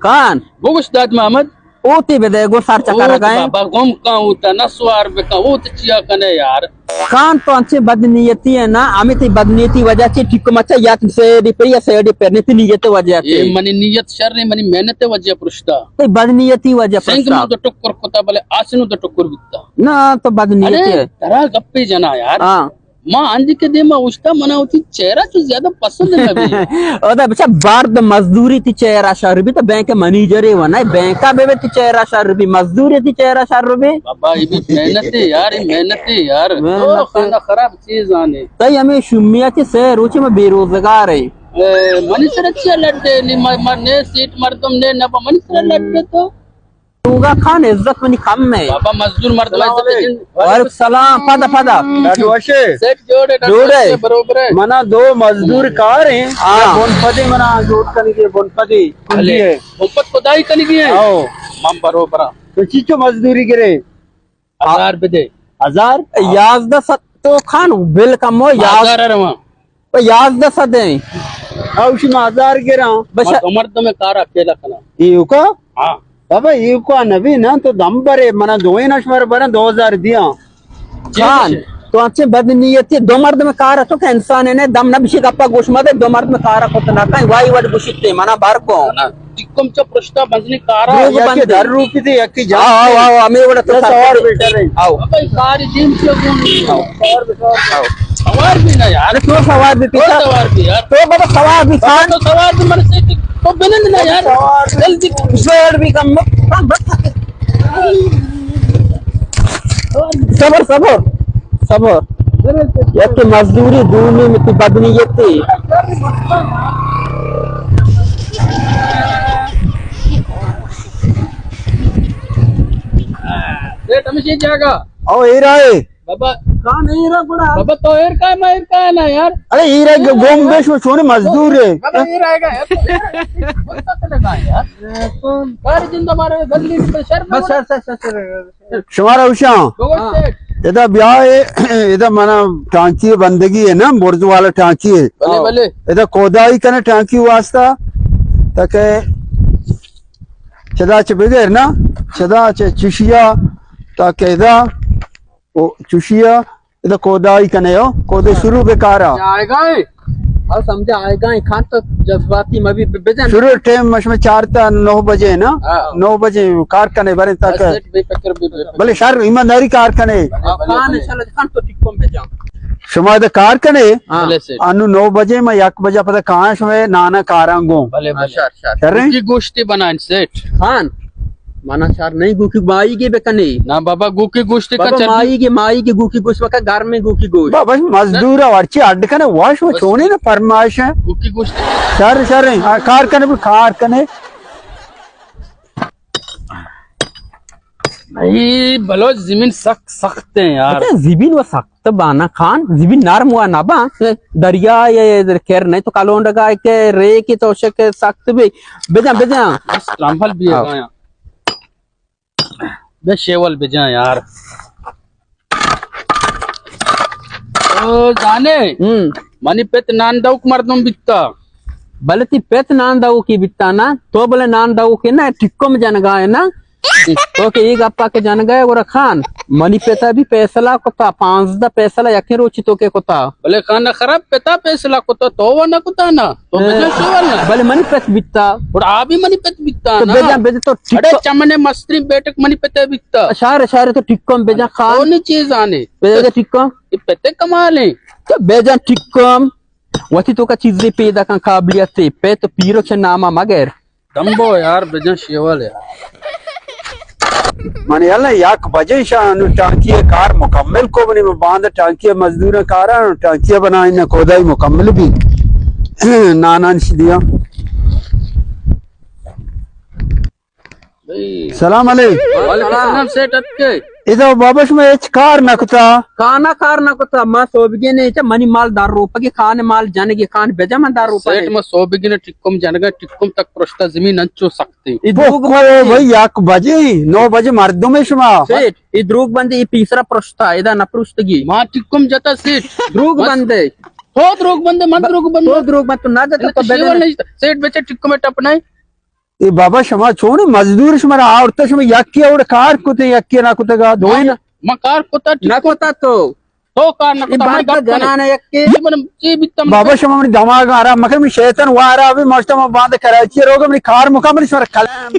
خان۔ بگوش داد محمد۔ اوتی بدے گو سر چکر اوت گئے۔ بابا گم کن اوتا، نہ سوار بکن، اوت چیا کنے یار۔ خان تو انچے بد نیتی ہے نا، ہمیں تی بد نیتی وجہ چے ٹھیک مچا یا تی سیڈی پر یا سیڈی پر نیتی نیت وجہ چے۔ اے منی نیت شر نہیں، منی محنت وجہ پرشتا۔ تی بد نیتی وجہ سنگ پرشتا۔ نو دو ٹکر کتا بلے آسنو دو ٹکر بیتا۔ نا تو بد نیتی ارے، ہے۔ ترا گپے جنا یار۔ ہاں۔ ما ہندی کے دیما اوشتا منا وتی چہرہ چو زیادہ پسند نہ بی۔ او دا بچا بارد مزدوری تی چہرہ شر بی تو بینک منیجر و نہ بینکا بے بے تی چہرہ شر بی مزدوری تی چہرہ شر بی۔ بابا یہ بھی محنت ہے یار، یہ محنت ہے یار۔ محنت تو ہے۔ خانہ خراب چیز آنے۔ تئی ہمیں شمیتی سے روچے میں بے روزگار ہے۔ اے، منی سر اچھی لڈے، نی مر-، مر-، نے سیٹ مردم نے نبا منی سر لڈے تو۔ لوگا خان عزت منی کم ہے۔ بابا مزدور مردم عزت وعلیکم۔ جن۔ وعلیکم السلام، پدا، پدا۔ ڈاکٹر وشے۔ سیٹ جوڑے، ڈاکٹر جوڑے۔ وشے، بروبر ہے۔ منا دو مزدور کار ہیں۔ ہاں۔ بن پدی منا جوڑ کنی کے بن پدی۔ بلے۔ کنجی ہے۔ بن پد کدائی کنی کی ہے۔ آؤ۔ من بروبر ہاں۔ تو چیچو مزدوری کرے؟ ہزار بدے۔ ہزار؟ یازدہ سد تو خان بل کم ہو، یاز-، ہزار رواں۔ پہ یازدہ سد ہیں۔ اوشی ما ہزار گراں۔ بس۔ ما دو مردم کار اکیلا کناں۔ ایوکا؟ ہاں۔ بابا ایوکا نبی نا تو دم برے، منا دوئیں نشمر برن دو ہزار دیاں۔ خان، تو انچیں بد نیتی دو مردم کار تو کہ انسان نے دم نہ بشی گپا گوش مدے، دو مردم کار کت نہ کہیں، وائی وڈ گوشتے منا بار کو۔ ٹکم چا پرشتا بندنی کارا۔ دروگ یکی بندے۔ در روپی دے، یکی جان آو، دے۔ آو، آو، ہمیں وڑا تو یہ سر سوار پہ بیٹھا رہے۔ آو۔ بابا، یہ ساری ٹیم سے کون نہیں۔ آو۔ سوار بھی سوار۔ سوار بھی نہ یار۔ ارے تو سوار بھی تو پیسا۔ سوار بھی یار۔ تو بابا سوار بھی بابا خان۔ تو سوار بھی من سے تو بنند نہ یار۔ سوار بھی۔ جلدی۔ سوار بھی کم مت۔ ہاں، بس۔ صبر، صبر، صبر۔ یک مزدوری، دومی متی بدنیتی۔ سیٹ ہمیشہ جاگا۔ او، ایر آئے۔ بابا۔ کہاں نہیں رہا بڑا؟ بابا، تو ایر کا ہے، میں ایر کا ہے نا یار۔ ارے، ایر آئے، گم بیش میں چھوڑے مزدور ہے۔ بابا، ایر آئے گا یار۔ بولتا تو لگا یار۔ کار زندہ مارے گلی میں شرم بس، سر، سر، سر، سر۔ شمارا اوشاں۔ بگوش سیٹ۔ ادا بیا ہے، ادا منا ٹانکی بندگی ہے نا، برز والا ٹانکی ہے۔ بلے، بلے۔ ادا کودائی کنے ٹانکی واسطہ، تاکہ چدا چہ بگر نا، چدا چہ چشیا، تاکہ ادا، او چشیا، ادا کودائی کنے ہو، کودے شروع بکارا۔ جائے گا ہے۔ ہاں، سمجھا آئے گا، خان تو جذباتی مبی ب-، بجن۔ شروع ٹائم مش میں چار تا نو بجے نا۔ ہاں۔ نو بجے کار کنے بریں تاکہ۔ بس سیٹ بے فکر، بے فکر۔ بلے شر ایمانداری کار کنے۔ ہاں، بلے، خان بلے۔ انشاءاللہ خان تو ٹکم بجا۔ شما ادا کار کنے؟ ہاں۔ بلے سیٹ۔ انو نو بجے ما یک بجا پدا کاں شما نانا کاراں گوں۔ بلے، بلے۔ شر، شر۔ شر ہیں؟ کی گوشتی بنائیں سیٹ۔ خان۔ منا شر نہیں گوکی مائی گے بکنے۔ نا بابا، گوکی گوشت کا بابا، چربی۔ مائی گے، مائی گے گوکی گوشت بکا، گھر میں گوکی گوشت۔ بابا، مزدور ورچی اڈ کنے واش و بس۔ چونے نا فرمائش ہے۔ گوکی گوشت۔ شر، شر ہیں۔ آ، کار کنے بھی کار کنے۔ اے بلوچ زمین سخت، سخت ہیں یار۔ اچھا، زمین و سخت بانا خان، زمین نرم و نبا۔ دریا یہ کر نہیں تو کلونڈگا کے رے کی تو شک سخت بھی۔ بجا، بجا۔ بس، رمبل بھی ہے آؤ۔ آیا۔ بے شیول بجاں یار۔ او زانے، ہم۔ منی پت نان دوک مردم بیتا۔ بلے تی پت نان دوکی بیتا نا، تو بلے نان دوکی نا، ٹکم جنگا ہے نا۔ تو کہ ای گپا کہ جنگا ہے گورا خان، منی پتا بھی فیصلہ کتا، پانزدہ فیصلہ یکیں روچی تو کے کتا۔ بلے خانہ خراب پتا فیصلہ کتا، تو وہ نہ کتا نا۔ تو بجا شیول نا۔ بلے منی پت بیتا۔ اور آ بھی منی پت بیتا تو نا۔ بجا، بجا تو اڑے ٹکم۔ چمنے مستری بیٹک منی پت بیتا۔ شار، شار تو ٹکم بجا خان۔ کون چیز آنے؟ بجا ٹکم۔ یہ پت کمال ہے۔ تو بجا ٹکم۔ وتی تو کا چیزیں پیدا کن قابلیت ہے۔ پت پیرو چھ ناما مگر۔ دمبو یار، بجن شیول یار۔ من یلا یک بجے شاہ انو ٹانکی کار مکمل کو بنی، من باند ٹانکی مزدور کارا، ٹانکی بنائیں نہ کودائی مکمل بھی۔ نانان شدیا۔ سلام علیکم۔ وعلیکم السلام سیٹ اتکے۔ ادا بابش میں ہچ کار نہ کتا۔ کانا کار نہ کتا، ما سوبگے نے چا منی مال دار روپگے کان مال جنگے کان بجا من دار روپگے۔ سیٹ ما سوبگے نے ٹکم جنگا ٹکم تک پرشتا زمین انچو سخت۔ اے دروگ بندے۔ بھائی، یک بجے، نو بجے مردم ہے شما۔ سیٹ، اے دروگ بندے، اے پیسرا پرشتا، ادا نہ پرشتگی۔ ما ٹکم جتا سیٹ۔ دروگ بندے۔ تو دروگ بندے، من دروگ بندے۔ تو دروگ بند، تو نہ جتا، تو تو شیور بجا۔ نہیں جتا۔ سیٹ بچے ٹکم ٹپ نہیں۔ اے بابا، شما چون مزدور، شما را آورتا، شما یکی اور کار کتے، یکی نہ کتگا، دوئیں نہ۔ من کار کتا، ٹھیک۔ نہ کتا تو۔ تو کار نہ اے کتا، من بات گپ کنے۔ جنان یکی۔ من چی بیتم؟ بابا، شما منی دماغ آرام مکن، من شیطان وارا بھی ماشتا، ما باند کراچی روگا، منی کار مکمل، شما را کلام۔